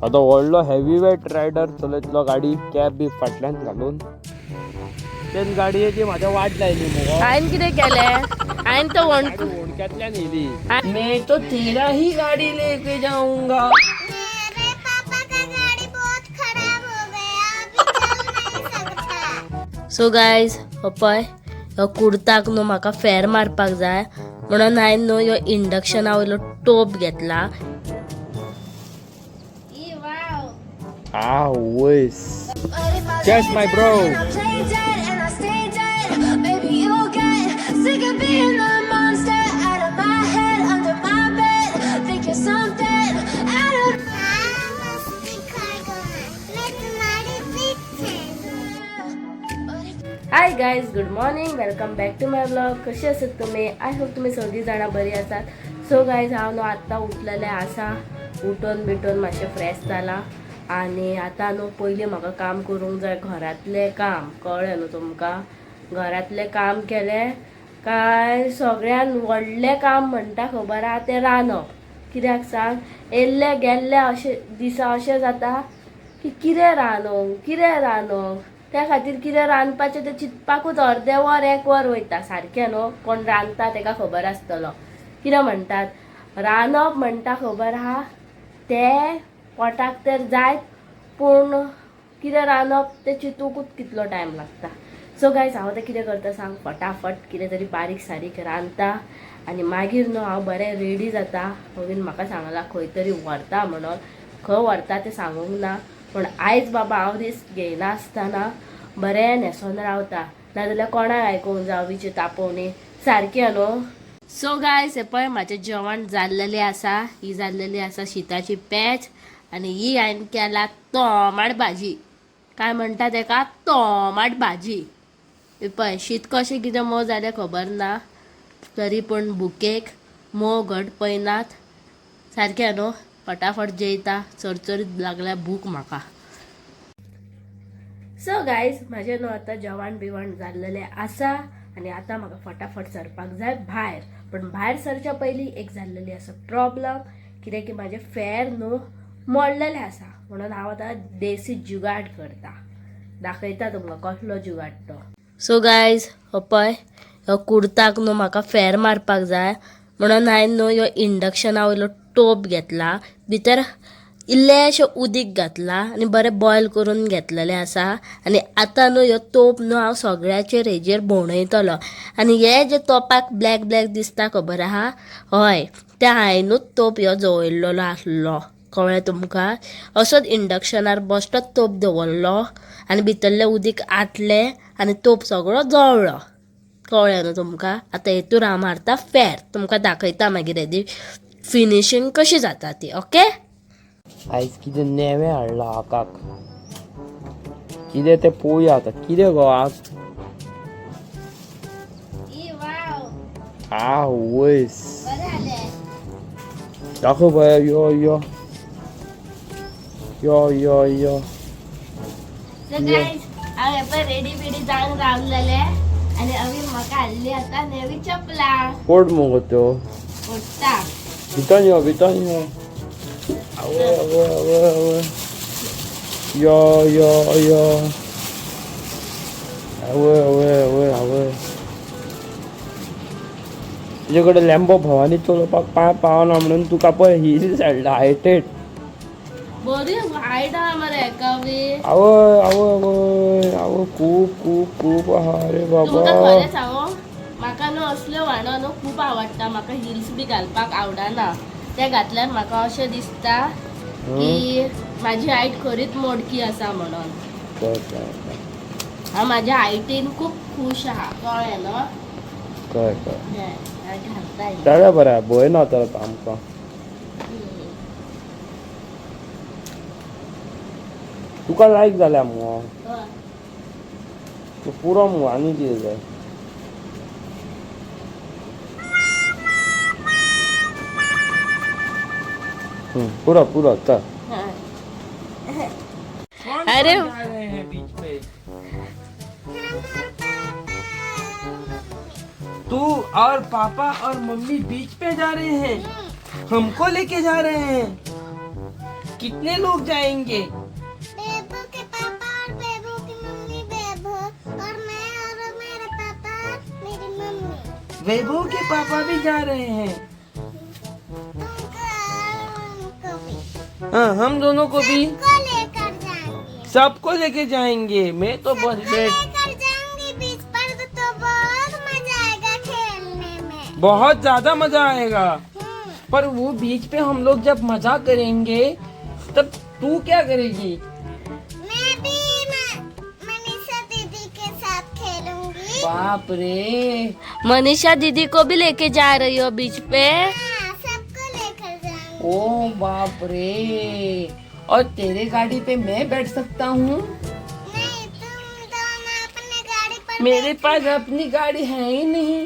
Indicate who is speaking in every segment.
Speaker 1: आतां व्हडलो heavy weight rider चलयतलो गाडी, कॅब बी फाटल्यान घालून. तेन गाडयेची म्हाज्या वाट लायली मुगो.
Speaker 2: हांवें कितें केलें? हांवें तो वणकू
Speaker 1: ओणक्यांतल्यान येयली.
Speaker 3: मैं तो तेरा ही गाड़ी लेके जाऊंगा.
Speaker 4: मेरे पापा का गाड़ी बहुत खराब हो गया, अभी चल नहीं सकता.
Speaker 2: सो गायज, हो पळय ह्यो कुर्ताक न्हू म्हाका फेर मारपाक जाय म्हणून हांवें न्हू ह्यो इंडक्शना वयलो टोप घेतला.
Speaker 1: आवयस. Cheers, my bro.
Speaker 5: Play dead and I stay dead. Maybe you'll get sick of being the monster out of my head, under my bed. Think you're something out of
Speaker 4: हाँ, मस्ती कर मैं तुम्हारी big fan.
Speaker 2: Hi guys, good morning, welcome back to my vlog. कशी आसात तुमी? I hope तुमी सगळीं जाणां बरी आसात. सो गायज, हांव न्हू आत्तां उठलेलें आसा. उठून बिटून मातशें फ्रेश जालां आनी आतां न्हू पयलीं म्हाका काम करूंक जाय, घरांतलें काम. कळ्ळें न्हू तुमकां? घरांतलें काम केलें काय सगळ्यान व्हडलें काम म्हणटा खबर आहा तें रांदप. कित्याक सांग, येयल्ले गेल्ले अशें दिसा अशें जाता की कितें रांदूंक, कितें रांदूंक. त्या खातीर कितें रांदपाचें तें चिंतपाकूच अर्दें वर एक वर वयता सारकें न्हू. कोण रांदता तेका खबर आसतलो कितें म्हणटात. रांदप म्हणटा खबर आहा तें पोटाक तर जायत, पूण कितें रांदप तें चिंतूकूच कितलो टायम लागता. सो गायज, हांव आतां कितें करता सांग, फटाफट कितें तरी बारीक सारीक रांदता आनी मागीर न्हू हांव बरें रेडी जाता. मागीर म्हाका सांगलां खंय तरी व्हरता म्हणून, खंय व्हरता तें सांगूंक ना. पूण आयज बाबा हांव रिस्क घेयनासतना बरें न्हेसोन रावता, नाजाल्यार कोणाक आयकूंक जावं विचे तापोवणी सारकें न्हू. सो गायज, हें पळय म्हाजें जेवण जाल्लेलें आसा. ही जाल्लेली आसा शिताची पेज आनी ही हांवें केला तोमाट भाजी. काय म्हणटा तेका, तोमाट भाजी. हे पळय शीत कशें कितें मोव जालें खबर ना, तरी पूण भुकेक मोव घट पळयनात सारकें न्हू. फटाफट जेयता, चरचरीत लागल्या भूक म्हाका. सो गायज, म्हाजें न्हू आतां जेवण बिवण जाल्लेलें आसा आनी आतां म्हाका फटाफट सरपाक जाय भायर. पूण भायर सरच्या पयलीं एक जाल्लेली आसा प्रॉब्लम, कित्याक की म्हाजें फेर न्हू मोडलेलें आसा म्हणून हांव आतां देसी जुगाड करता. दाखयता तुमकां कसलो जुगाड तो. सो गायज, हो पळय ह्यो कुर्ताक न्हू म्हाका फेर मारपाक जाय म्हणून हांवें न्हू ह्यो इंडक्शना वयलो टोप घेतला, भितर इल्लेशें उदीक घातलां आनी बरें बॉयल करून घेतलेलें आसा. आनी आतां न्हू ह्यो तोप न्हू हांव सगळ्याचेर हेजेर भोंवडयतलो. आनी हे जे तोपाक ब्लॅक ब्लॅक दिसता खबर आहा, हय ते हांवेनूच तोप ह्यो जळयल्लो आसलो. कळ्ळें तुमकां? असोच इंडक्शनार बश्टोच तोप दवरलो आनी भितरलें उदीक आटलें आनी तोप सगळो जळ्ळो. कळ्ळें न्हू तुमकां? आतां हेतूर हांव मारता फेर, तुमकां दाखयता मागीर हेजी फिनिशींग कशी जाता ती. ओके.
Speaker 1: आयज कितें नेवें हाडलां आकाक, कितें तें पळोवया आतां. कितें गो आक? आवयस, दाखोव पळय. यो यो यो यो यो.
Speaker 2: So guys, हांव हे पळय रेडी बिडी जावन रावलेले आनी अवीन म्हाका हाडली आतां नवी चपलां.
Speaker 1: कोट मुगो त्यो.
Speaker 2: ओडटा.
Speaker 1: भितर यो, भितर यो. आवय आवय आवय आवय, यो यो यो, आवय आवय आवय आवय. तुजे कडेन लॅम्बो भवानी चलोवपाक पांय पावना म्हणून तुका पळय हिल्स हाडला हायटेड.
Speaker 2: बरी हायट आहा मरे हेका बी.
Speaker 1: आवय आवय आवय आवय, खूब खूब खूब आहा रे
Speaker 2: तुमकां
Speaker 1: बाबा.
Speaker 2: खरें सांगू, म्हाका न्हू असल्यो व्हाणो न्हू खूब आवडटा. म्हाका हिल्स बी घालपाक आवडना. ते घातल्यार म्हाका अशें दिसता की म्हाजी हायट खरीच मोडकी आसा म्हणून.
Speaker 1: कळ कळ कळ.
Speaker 2: हांव म्हाज्या हायटीन खूब खूश आहा. कळ्ळें न्हू?
Speaker 1: कळ कळ.
Speaker 2: हें, हांव घालता हें.
Speaker 1: चल बरें, भंय ना तर आतां आमकां. तुका लायक जाल्या मुगो.
Speaker 2: हय.
Speaker 1: तूं पुरो मुगो, आनी कितें जाय? पुरो पुरो, चल.
Speaker 2: अरे
Speaker 3: जा रहे हैं बीच पे तू और पापा और मम्मी बीच पे जा रहे हैं, हमको लेके जा रहे हैं. कितने लोग जाएंगे?
Speaker 4: बेबू के पापा और बेबू की मम्मी, बेबू और मैं और मेरे पापा, मेरी मम्मी।
Speaker 3: वैभव के पापा भी जा रहे हैं?
Speaker 4: तुमको और उनको भी।
Speaker 3: हाँ, हम दोनों को भी।
Speaker 4: को लेकर जाएंगे।
Speaker 3: सबको लेके जाएंगे। मैं तो बस बैठ
Speaker 4: लेकर जाऊंगी बीच पर तो बहुत मजा आएगा खेलने में।
Speaker 3: बहुत ज्यादा मजा आएगा।
Speaker 4: हम्म।
Speaker 3: पर वो बीच पे हम लोग जब मजा करेंगे तब तू क्या करेगी?
Speaker 4: मैं भी मनीषा दीदी के साथ खेलूंगी।
Speaker 3: बाप रे!
Speaker 2: मनीषा दीदी को भी लेके जा रही हो बीच पे?
Speaker 4: हाँ, सबको लेकर जाऊंगी।
Speaker 3: ओ बाप रे, और तेरे गाड़ी पे मैं बैठ सकता हूँ?
Speaker 4: नहीं, तुम दोनों अपने गाड़ी पर।
Speaker 3: मेरे पास अपनी गाड़ी है ही नहीं।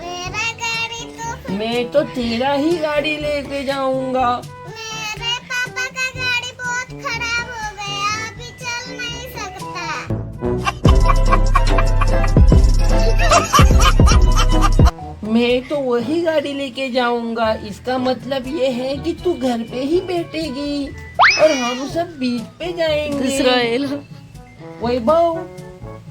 Speaker 4: मेरा गाड़ी तो
Speaker 3: मैं तो तेरा ही गाड़ी लेके जाऊंगा।
Speaker 4: मेरे पापा का गाड़ी बहुत खराब हो गया, अभी चल नहीं सकता।
Speaker 3: मैं तो वही गाड़ी लेके जाऊंगा। इसका मतलब ये है कि तू घर पे ही बैठेगी और हम सब बीच पे जाएंगे।
Speaker 2: दुसरो येयलो।
Speaker 3: वैभव,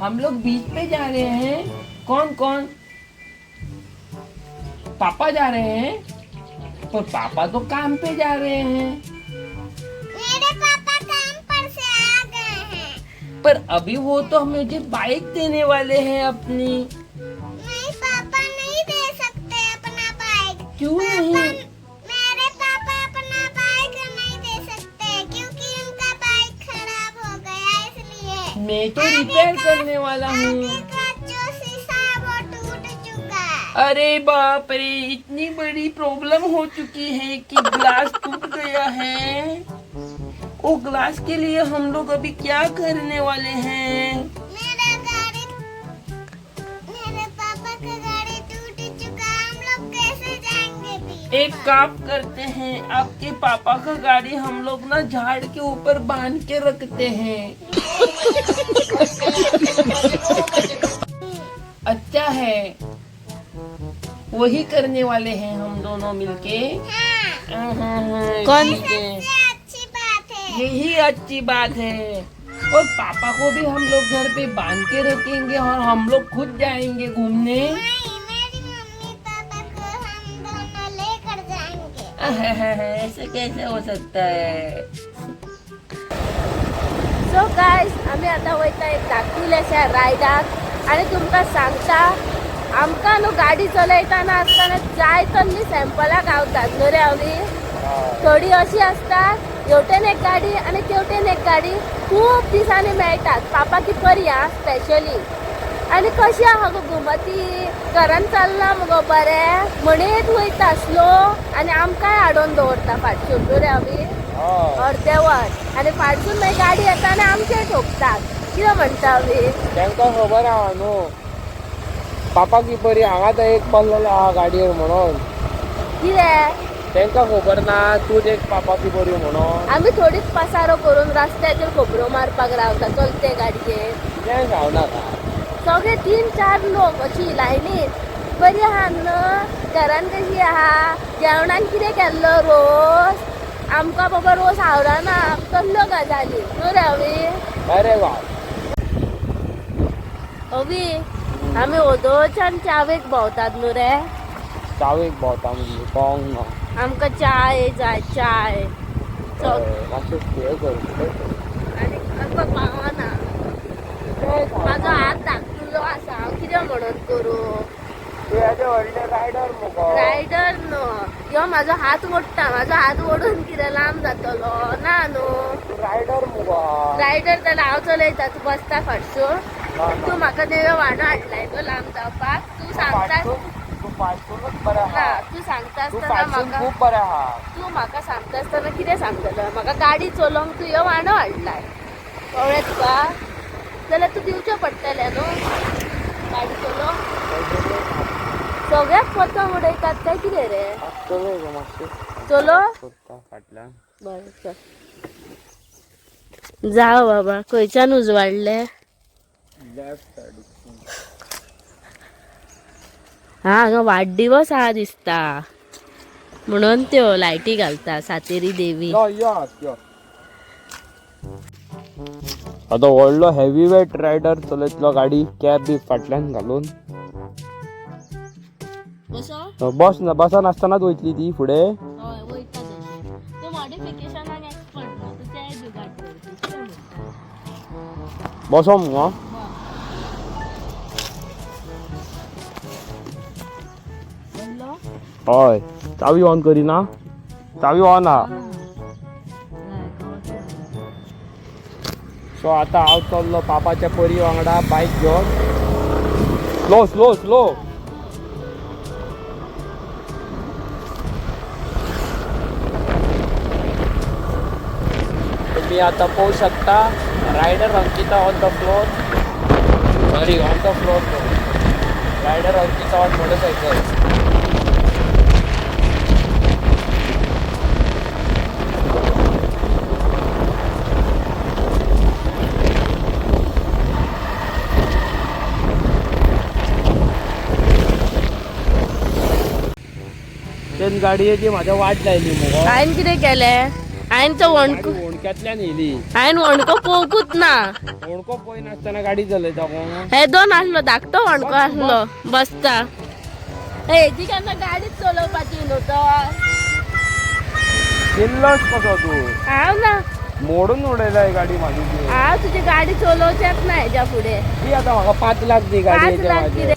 Speaker 3: हम लोग बीच पे जा रहे हैं। कौन कौन? पापा जा रहे हैं, पर पापा तो काम पे जा रहे हैं।
Speaker 4: मेरे पापा काम पर से आ गए हैं।
Speaker 3: पर अभी वो तो मुझे बाइक देने वाले हैं अपनी।
Speaker 4: नहीं, पापा नहीं दे सकते अपना बाइक।
Speaker 3: क्यों
Speaker 4: पापा
Speaker 3: नहीं?
Speaker 4: मेरे पापा अपना बाइक नहीं दे सकते क्योंकि उनका बाइक खराब हो गया, इसलिए।
Speaker 3: मैं तो रिपेयर करने वाला
Speaker 4: आगे
Speaker 3: हूँ।
Speaker 4: का जो शीशा है वो टूट चुका है।
Speaker 3: अरे बाप रे, इतनी बड़ी प्रॉब्लम हो चुकी है कि ग्लास टूट गया है। वो ग्लास के लिए हम लोग अभी क्या करने वाले हैं?
Speaker 4: मेरा गाड़ी, मेरे पापा का गाड़ी टूट चुका है, हम लोग कैसे जाएंगे बीच
Speaker 3: एक
Speaker 4: पर?
Speaker 3: काम करते हैं, आपके पापा का गाड़ी हम लोग ना झाड़ के ऊपर बांध के रखते हैं। अच्छा है, वही करने वाले हैं हम दोनों मिलके।
Speaker 4: हाँ।
Speaker 3: हाँ,
Speaker 2: कौन?
Speaker 3: ठीक है।
Speaker 4: ये अच्छी बात है।
Speaker 3: यही अच्छी बात है। और पापा को भी हम लोग घर पे बांध के रखेंगे और हम लोग खुद जाएंगे घूमने।
Speaker 4: नहीं, मेरी मम्मी पापा को हम दोनों लेकर जाएंगे।
Speaker 3: ऐसे कैसे हो सकता है?
Speaker 2: सो गायज, आमी आतां वयता एक धाकटुल्याशा रायडाक आनी तुमकां सांगता, आमकां न्हू गाडी चलयतना आसतना जाय तसली सॅम्पलां गावतात न्हू रे अवी? थोडी अशी आसतात, हेवटेन एक गाडी आनी तेवटेन एक गाडी खूब दिसांनी मेळटात। पापा की परी आं स्पेशली। आनी कशी आहा गो घुमती, घरान चल्लां मुगो बरें म्हणीत वयता स्लो आनी आमकांय हाडून दवरता फाटसून न्हू रे अवी? अर्दे वर आनी फाटसून मागीर गाडी येता आनी आमचेर ठोकतात। कितें म्हणटा अवी?
Speaker 1: तांकां खबर आहा न्हू, पापा की परी हांगा तर एक बसलेलो आहा गाडयेर म्हणून।
Speaker 2: कितें?
Speaker 1: तांकां खबर ना तूं एक पापा की परी म्हणून।
Speaker 2: आमी थोडीच पसारो करून रस्त्याचेर खबरो मारपाक रावता चलते गाडयेन।
Speaker 1: कितें सांगनाका।
Speaker 2: सगळे तीन चार लोक अशी लायनीत, बरी आहा न्हू, घरान कशी आहा, जेवणान कितें केल्लो रोस, आमकां बाबा रोस आवडना, कसल्यो गजाली न्हू रे अवी?
Speaker 1: अरे बाप!
Speaker 2: अवी, आमी ओदोच्यान च्यावेक भोंवतात न्हू रे?
Speaker 1: चावेक भोंवता म्हणजे कळोंक ना।
Speaker 2: आमकां चाय जाय, चाय।
Speaker 1: मातशें हें कर।
Speaker 2: आनी आमकां पावना। म्हाजो हात धाकटुलो आसा, हांव कितें म्हणून करूं?
Speaker 1: तूं येदे व्हडले रायडर मुगो।
Speaker 2: रायडर न्हू, ह्यो म्हाजो हात ओडटा। म्हाजो हात ओडून कितें लांब जातलो ना न्हू?
Speaker 1: तूं रायडर मुगो।
Speaker 2: रायडर जाल्यार हांव चलयता, तूं बसता फाटसून।
Speaker 1: ना,
Speaker 2: तूं
Speaker 1: ना।
Speaker 2: म्हाका नेवे वाणो हाडलाय गो लांब जावपाक। तूं सांगता
Speaker 1: तूं फाटसूनच बरें
Speaker 2: ना
Speaker 1: आहा।
Speaker 2: तूं सांगता
Speaker 1: तूं
Speaker 2: आसतना
Speaker 1: फाटसून
Speaker 2: म्हाका
Speaker 1: खूब बरें आहा।
Speaker 2: तूं म्हाका सांगता आसतना कितें सांगतलो? म्हाका गाडी चलोवंक तूं ह्यो वाणो हाडलाय, कळ्ळें तुका? जाल्यार तूं दिवचें पडटलें न्हू गाडी चलोवंक। सगळ्याक पतंग उडयतात काय कितें रे?
Speaker 1: चलय गो मातशें।
Speaker 2: चलो।
Speaker 1: सोदता फाटल्यान।
Speaker 2: बरें, चल। जाव बाबा, खंयच्यान उजवाडले?
Speaker 1: लेफ्ट सायडीक।
Speaker 2: हा, हांगा वाडदिवस आहा दिसता। म्हणून त्यो लायटी घालता सातेरी देवी.
Speaker 1: यो यो यो. आता व्हडलो हेवी वेट रायडर चलयतलो गाडी, कॅब बी फाटल्यान घालून.
Speaker 2: कसो?
Speaker 1: बस ना, बसा नासतनाच वयतली ती फुडें.
Speaker 2: हय, वयता तशें. तूं मॉडिफिकेशनाक एक्सपर्ट न्हू, तूं तेय जुगाड करपी. कितें म्हणटा?
Speaker 1: बसो मुगो.
Speaker 2: म्हणलो.
Speaker 1: हय, चावी ऑन करिना, चावी ऑन आहा. सो आता हांव चल्लो पापाच्या परी वांगडा बायक घेवन. Slow slow slow. तुम्ही आता पोहू शकता rider Ankita on the floor, sorry, on the floor, rider Ankita on motorcycle. तेन गाडयेची म्हाज्या वाट लायली मुगो.
Speaker 2: हांवें कितें केलें? हांवें तो वणको
Speaker 1: गाडी होणक्यांतल्यान येयली.
Speaker 2: हांवें वणको पोवकूच ना.
Speaker 1: होणको पळय नासतना गाडी चलयता कोण?
Speaker 2: हे दोन आसलो, धाकटो वणको आसलो बसता. हेजी केन्ना गाडीच चलोवपाची न्हू तो.
Speaker 1: किल्लस कसो तूं.
Speaker 2: हांव ना.
Speaker 1: मोडून उडयलाय गाडी माझी ती.
Speaker 2: हांव तुजी गाडी चलोवचेच ना हेज्या फुडें.
Speaker 1: ती आता म्हाका 5 लाख दी.
Speaker 2: 5
Speaker 1: गाडयेचे
Speaker 2: लाख
Speaker 1: माझे.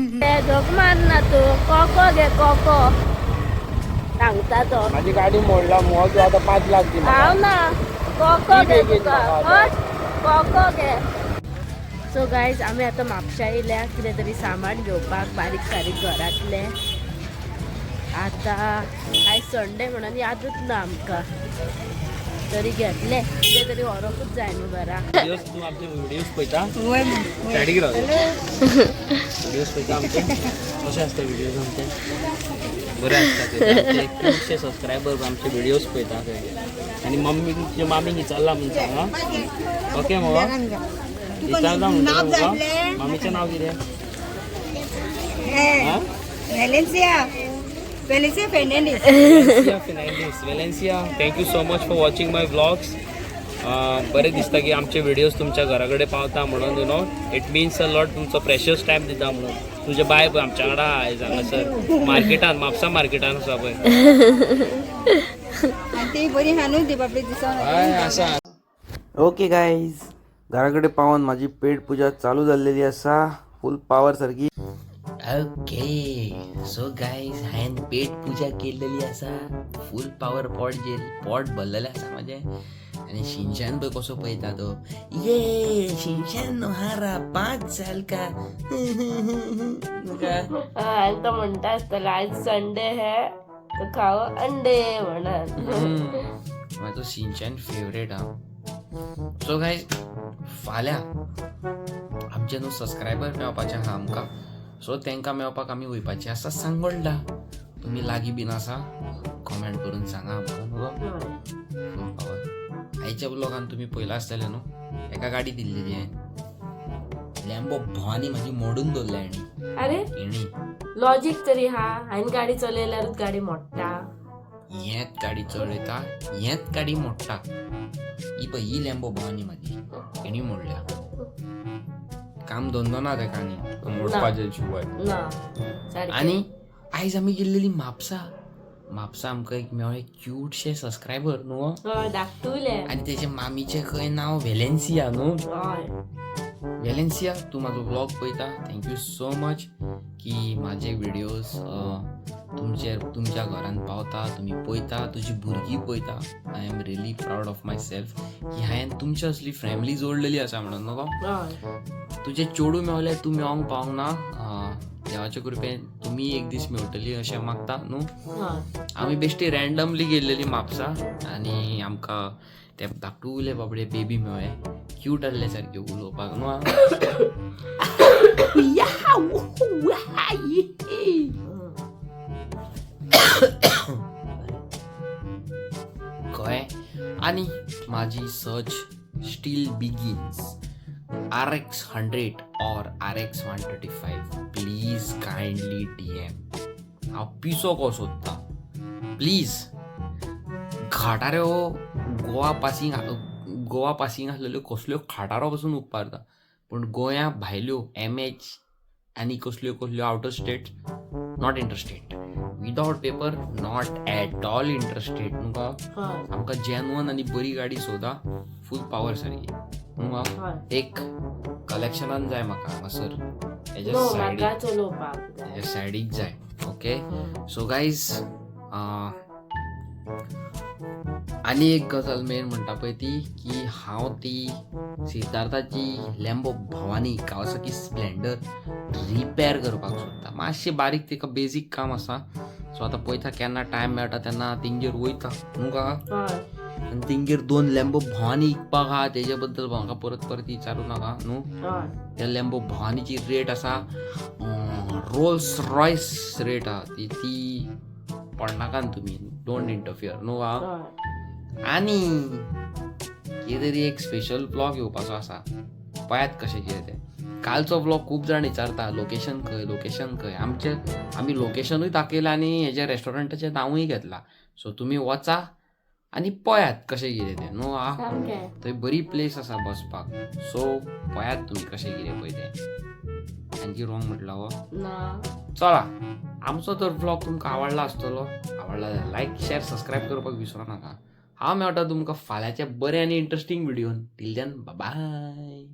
Speaker 2: कितें, झोक मारना तूं. कोको घे, कोको सांगता तो.
Speaker 1: माझी गाडी मोडला मुगो तूं, आता 5 लाख दी म्हाका.
Speaker 2: हांव ना, कोको
Speaker 1: दी
Speaker 2: घे.
Speaker 1: बेगीन
Speaker 2: तुका
Speaker 1: म्हाका आता.
Speaker 2: हट, कोको घे. सो गायज, आमी आतां म्हापशा येयल्या कितें तरी सामान घेवपाक, बारीक सारीक घरांतलें. आतां आयज संडे म्हणून यादूच ना आमकां, तरी घेतलें कितें तरी, व्हरोंकूच जाय न्हू घरा.
Speaker 3: व्हिडिओज, तू आमचे व्हिडिओज पळयता? सायडीक राव. व्हिडिओज पळयता आमचे? कशे आसता व्हिडिओज आमचे? बरे आसता ते. आमचे खुबशे सबस्क्रायबर आमचे व्हिडिओज पळयता थंय. आनी मम्मी, तुज्या मामीक विचारला म्हूण सांग आं. ओके मगो, विचारला म्हणटा मगो. मामीचें नांव कितें? आं?
Speaker 6: Valencia. Valencia Fernandez.
Speaker 3: Valencia Fernandes. Valencia, thank you so much for watching my vlogs. बरें दिसता की आमचे व्हिडिओज तुमच्या घरा कडेन पावता म्हणून. It means a lot, तुमचो प्रेशियस टायम दिता म्हणून. तुजें बाय पळय आमच्या वांगडा आयज हांगासर मार्केटान, म्हापसा मार्केटान आसा पळय.
Speaker 6: आनी ती बरी आहा न्हू ती बाबडी दिसोन.
Speaker 3: हय, आसा.
Speaker 7: ओके गायज, घरा कडेन पावन माझी पेट पूजा चालू जाल्लेली आसा, फूल पावर सारकी.
Speaker 3: ओके, सो गायज, हांवें पेट पुजा केल्लेली आसा. फूल पावर, पोट जेल, पोट भरलेलें आसा म्हाजें. आनी शिनशान पळय कसो पळयता तो. ये शिनशान नोहारा 5 साल का.
Speaker 2: आनी तो म्हणटा आसतलो आयज संडे है तो खाओ अंडे म्हणून.
Speaker 3: म्हाजो सिंचन फेवरेट हा. सो गायज, फाल्यां आमचे न्हू सबस्क्रायबर मेळपाचे आहा आमकां. सो तांकां मेळपाक आमी वयपाचे आसा सांगोल्डा. तुमी लागीं बीन आसा, कॉमेंट करून सांगा आमकां न्हू गो. पावर आयच्या ब्लॉगान तुमी पयला आसतले न्हू, एका गाडी दिल्लेली हांवें, लॅम्बो भवानी म्हाजी मोडून दवरल्या हेणी.
Speaker 2: अरे,
Speaker 3: हेणी.
Speaker 2: लॉजीक तरी हा, हांवें गाडी चलयल्यारूच गाडी मोडटा.
Speaker 3: हेंच गाडी चलयता, हेंच गाडी मोडटा. ही पळय, ही लॅम्बो भवानी म्हाजी हेणी मोडल्या. काम धंदो ना तेका न्ही मोडपाचे शिवाय.
Speaker 2: ना सारकें.
Speaker 3: आनी आयज आमी गेल्लेली म्हापसा. म्हापसा आमकां एक मेळ्ळे क्यूटशे सबस्क्रायबर न्हू.
Speaker 2: हय, धाकटुले.
Speaker 3: आनी तेजे मामीचें खंय नांव वेलेन्सिया न्हू.
Speaker 2: हय.
Speaker 3: वेलेन्सिया, तूं म्हाजो व्लॉग पळयता, thank you so much की म्हाजे व्हिडियोज तुमचे तुमच्या घरान पावता, तुमी पळयता, तुजी भुरगीं पळयता. I am really proud of myself की हांवें तुमची असली फॅमिली जोडलेली आसा म्हणून न्हू गो.
Speaker 2: हय.
Speaker 3: तुजे चेडूं मेवलें, तूं मेवोंक पावंक ना. देवाच्या कृपेन तुमी एक दीस मेवटली अशें मागता न्हू.
Speaker 2: हय.
Speaker 3: आमी बेश्टी रँडमली गेल्लेली म्हापसा आनी आमकां ते धाकटुले बाबडे बेबी मेळ्ळे. क्यूट आहले सारके उलोवपाक न्हू. कळ्ळें? आनी म्हाजी search steel बिगीन्स. RX 100 or RX 135, please kindly DM. हांव पिसो को सोदता, प्लीज. घाटारो गोवा पासींग, गोवा पासींग आसलेल्यो कसल्यो खाटारो पसून उपकारता, पूण गोंया भायल्यो एमएच आनी कसल्यो कसल्यो out of state, not interested. Without paper, not at all interested. न्हू गा?
Speaker 2: हय.
Speaker 3: आमकां जेन्युअन आनी बरी गाडी सोदा, फूल पावर सारकी, न्हू गा?
Speaker 2: हय.
Speaker 3: एक कलेक्शनान जाय म्हाका हांगासर हेज्या
Speaker 2: नो,
Speaker 3: सायडीक.
Speaker 2: म्हाका चलोवपाक जाय.
Speaker 3: हेज्या सायडीक जाय. ओके, सो गायज, आनी एक गजाल मेन म्हणटा पळय ती की हांव ती सिद्धार्थाची लॅम्बो भवानी कावासाकी स्प्लेंडर रिपेर करपाक सोदता. मातशें बारीक तिका बेजीक काम आसा. सो आतां पळयता, केन्ना टायम मेळटा तेन्ना तेंगेर वयता, न्हू गा?
Speaker 2: हय.
Speaker 3: आनी तेंगेर दोन लॅम्बो भवानी इकपाक आहा. तेजे बद्दल म्हाका परत परत विचारूं नाका, न्हू?
Speaker 2: हय.
Speaker 3: त्या लॅम्बो भवानीची रेट आसा, रोल्स रॉयस रेट आहा ती. ती पडनाका न्हू तुमी, don't interfere, न्हू गा?
Speaker 2: हय.
Speaker 3: आनी कितें तरी एक स्पेशल ब्लॉग येवपाचो आसा, पळयात कशें कितें तें. कालचो ब्लॉग खूब जाण विचारता, लोकेशन खंय, लोकेशन खंय आमचें. आमी लोकेशनूय दाखयलां आनी हेज्या रेस्टॉरंटाचें नांवूय घेतलां. सो तुमी वचा आनी पळयात कशें कितें तें, न्हू आ?
Speaker 2: सामकें.
Speaker 3: थंय बरी प्लेस आसा बसपाक. सो पळयात तुमी कशें कितें पळय तें. आणखी रॉंग म्हटलां हो?
Speaker 2: ना.
Speaker 3: चला, आमचो तर व्लॉग तुमकां आवडला आसतलो. आवडला जाल्यार लायक, शेअर, सबस्क्रायब करपाक विसरू नाका. हांव मेळटा तुमकां फाल्यांच्या बरे आनी इंट्रस्टींग व्हिडियोन. Till then, bye.